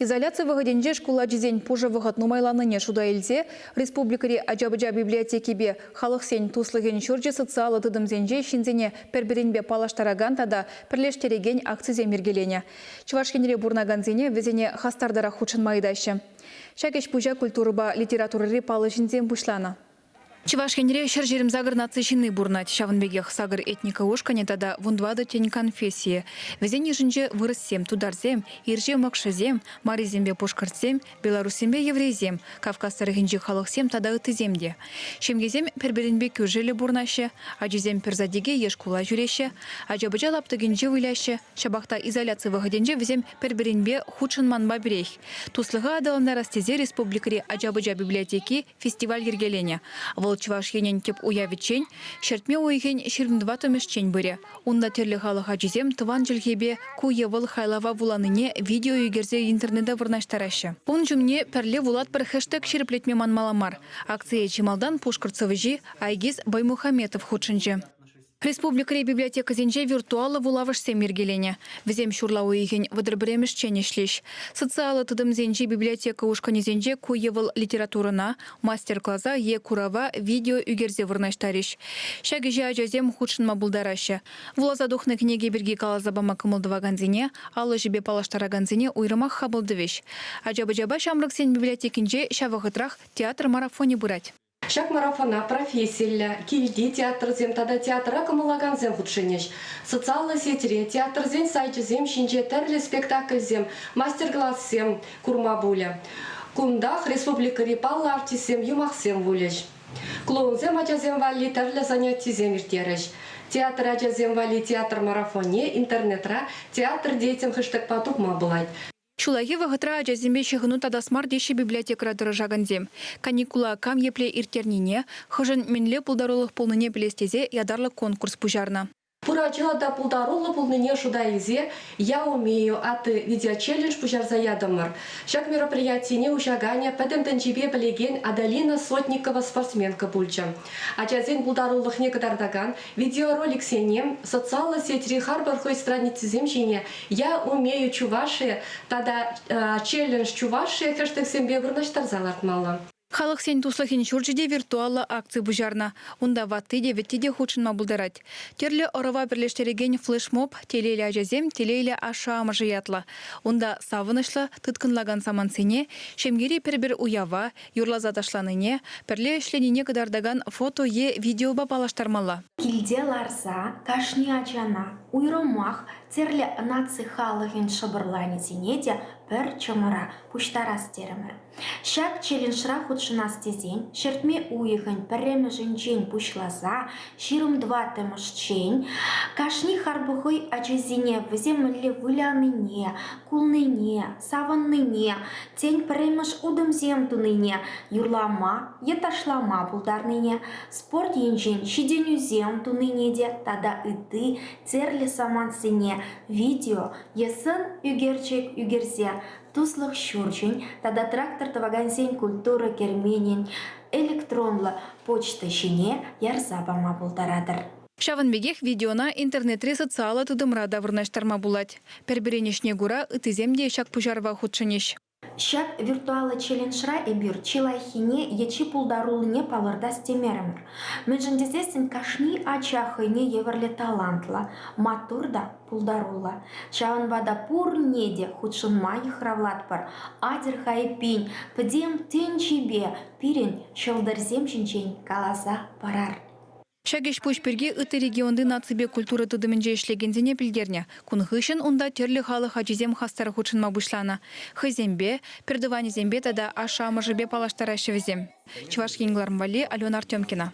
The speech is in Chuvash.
Изоляци вӑхӑтӗнче шкул ачисен пушӑ вӑхӑт нумайланнине шута илсе республикӑри ача-пӑча библиотекипе Халӑхсен туслӑхӗн ҫурчӗ социаллӑ тытӑмсенче ҫынсене пӗр-пӗринпе паллаштаракан тата пӗрлештерекен акцисем йӗркеленӗ. Чӑваш Енре пурӑнакансене вӗсене хастартарах хутшӑнма ыйтаҫҫӗ. Ҫак ӗҫ-пуҫа культурӑпа литературӑри паллӑ ҫынсем пуҫланӑ. Чӑваш Енре 128 наци ҫынни пурӑнать. Ҫавӑн пекех сакӑр этника ушкӑнӗ тата вунтӑватӑ тӗн конфессийӗ. Вӗсен йышӗнче вырӑссем, тутарсем, ирҫе мӑкшӑсем, марисемпе пушкӑртсем, белоруссемпе еврейсем, Кавказ тӑрӑхӗнчи халӑхсем тата ыттисем те. Ҫемьесем пӗр-пӗринпе кӳршӗллӗ пурӑнаҫҫӗ, ачисем пӗр садике е шкула ҫӳреҫҫӗ, ача-пӑча лаптӑкӗнче выляҫҫӗ. Ҫапах та изоляци вӑхӑтӗнче вӗсем пӗр-пӗринпе хутшӑнманпа пӗрех. Туслӑха аталантарас тесе республикӑри ача-пӑча библиотеки фестиваль йӗркеленӗ. Вӑл Чӑваш Енӗн тӗп уявӗччен, ҫӗртме уйӑхӗн 24-мӗшчен пырӗ. Унта тӗрлӗ халӑх ачисем тӑван чӗлхепе ку е вӑл хайлава вуланине видео ӳкерсе интернета вырнаҫтараҫҫӗ. Ун ҫумне Пӗрле вулатпӑр хэштег ҫирӗплетме манмалла мар. Акцие чи малтан пушкӑрт сӑвӑҫи Айгиз Баймухаметов хутшӑнчӗ. Республикӑри библиотекӑсенче виртуаллӑ вулавӑшсем йӗркеленӗ. Вӗсем ҫурла уйӑхӗн 31-мӗшчен ӗҫлӗҫ. Социаллӑ тытӑмсенчи библиотека ушкӑнӗсенче ку е вӑл литературӑна, мастер-класа е курава видео ӳкерсе вырнаҫтарӗҫ. Ҫак ӗҫе ачасем хутшӑнма пултараҫҫӗ. Вуласа тухнӑ кӗнеке пирки каласа пама кӑмӑл тӑвакансене, ал ӗҫӗпе паллаштаракансене уйрӑмах хапӑл тӑвӗҫ. Ача-пӑчапа ҫамрӑксен библиотекинче ҫав вӑхӑтрах театр марафонӗ пырать. Ҫак марафона профессиллӗ, килти театрсем тата театра кӑмӑллакансем хутшӑнӗҫ. Социаллӑ сетьре, театрсен сайчӗсем ҫинче тӗрлӗ спектакльсем, мастер-классем курма пулӗ. Кунтах республикӑри паллӑ артистсем юмахсем вулӗҫ. Клоунсем ачасем валли тӗрлӗ занятисем ирттерӗҫ. Театр ачасем валли театр марафонне интернетра «Театр детям» хэштегпа тупма пулать. Ҫуллахи вӑхӑтра ачасемпе ҫыхӑну татас мар теҫҫӗ библиотекӑра тӑрӑшакансем. Каникула кам епле ирттернине, хӑшӗн мӗнле пултарулӑх пулнине пӗлес тесе ятарлӑ конкурс пуҫарнӑ. Пур ача та пултаруллӑ пулнине шута илсе «Я умею, а ты» видеочеллендж пуҫарса ятӑмӑр. Ҫак мероприятине уҫаканӗ пӗтӗм тӗнчипе пӗлекен Адалина Сотникова спортсменка пулчӗ. Ачасен пултарулӑхне кӑтартакан видеороликсене социаллӑ сетьри харпӑр хӑй страницисем ҫине «Я умею Чувашия» тата «Челлендж Чувашия» хэштегсемпе вырнаҫтарса лартмалла. Халӑхсен туслӑхӗн ҫурчӗ те виртуаллӑ акци пуҫарнӑ. Унта ватти те, вӗтти те хутшӑнма пултарать. Тӗрлӗ ӑрӑва пӗрлештерекен флешмоб «Телейлӗ ачасем, телейлӗ ашшӗ-амӑшӗ» ятлӑ. Унта савӑнӑҫлӑ, тыткӑнлакан самантсене, ҫемьери пӗр-пӗр уява, юрласа ташланине, пӗрле ӗҫленине кӑтартакан фото е видеопа паллаштармалла. Килте ларса кашни ачана уйрӑмах тӗрлӗ наци халӑхӗн шӑпӑрланӗсене те пӗр чӑмӑра пуҫтарас терӗмӗр. Ҫак челленджра хутшӑнас тесен ҫӗртме уйӑхӗн пӗрремӗшӗнчен пуҫласа 24-мӗшчен кашни харпӑхӑй ачасене вӗсем мӗнле вылянине, кулнине, савӑннине, тен, пӗрремӗш утӑмсем тунине, юрлама е ташлама пултарнине, спорт енчен ҫитӗнӳсем тунине те тата ытти тӗрлӗ самантсене видео е сӑн ӳкерчӗк ӳкерсе Туслӑх ҫурчӗн тата Трактор тӑвакансен культура керменӗн электронлӑ почта ҫине ярса пама пултаратӑр. Ҫавӑн пекех видеона интернетри социаллӑ тытӑмра та вырнаҫтарма пулать. Пӗр-пӗрин ӗҫне кура ыттисем те ҫак пуҫарӑва хутшӑнӗҫ. Ҫак виртуаллӑ челленджра эпир чи лайӑххине е чи пултаруллине палӑртас темерӗмӗр. Мӗншӗн тесессӗн кашни ача хӑйне евӗрлӗ талантлӑ, маттур та пултаруллӑ. Ҫавӑнпа та пурне те хутшӑнма йыхравлатпӑр. Атьӑр-ха эппин, пӗтӗм тӗнчипе пирӗн ҫӑлтӑрсем ҫинчен каласа парар. Ҫак ӗҫ-пуҫ пирки ытти регионти наципе культура тытӑмӗнче ӗҫлекенсене пӗлтернӗ. Кун хыҫҫӑн унта тӗрлӗ халӑх ачисем хастар хутшӑнма пуҫланӑ. Хӑйсемпе, пӗртӑванӗсемпе тата ашшӗ-амӑшӗпе паллаштараҫҫӗ вӗсем. Чӑваш Ен кӑларӑм валли Алена Артемкина.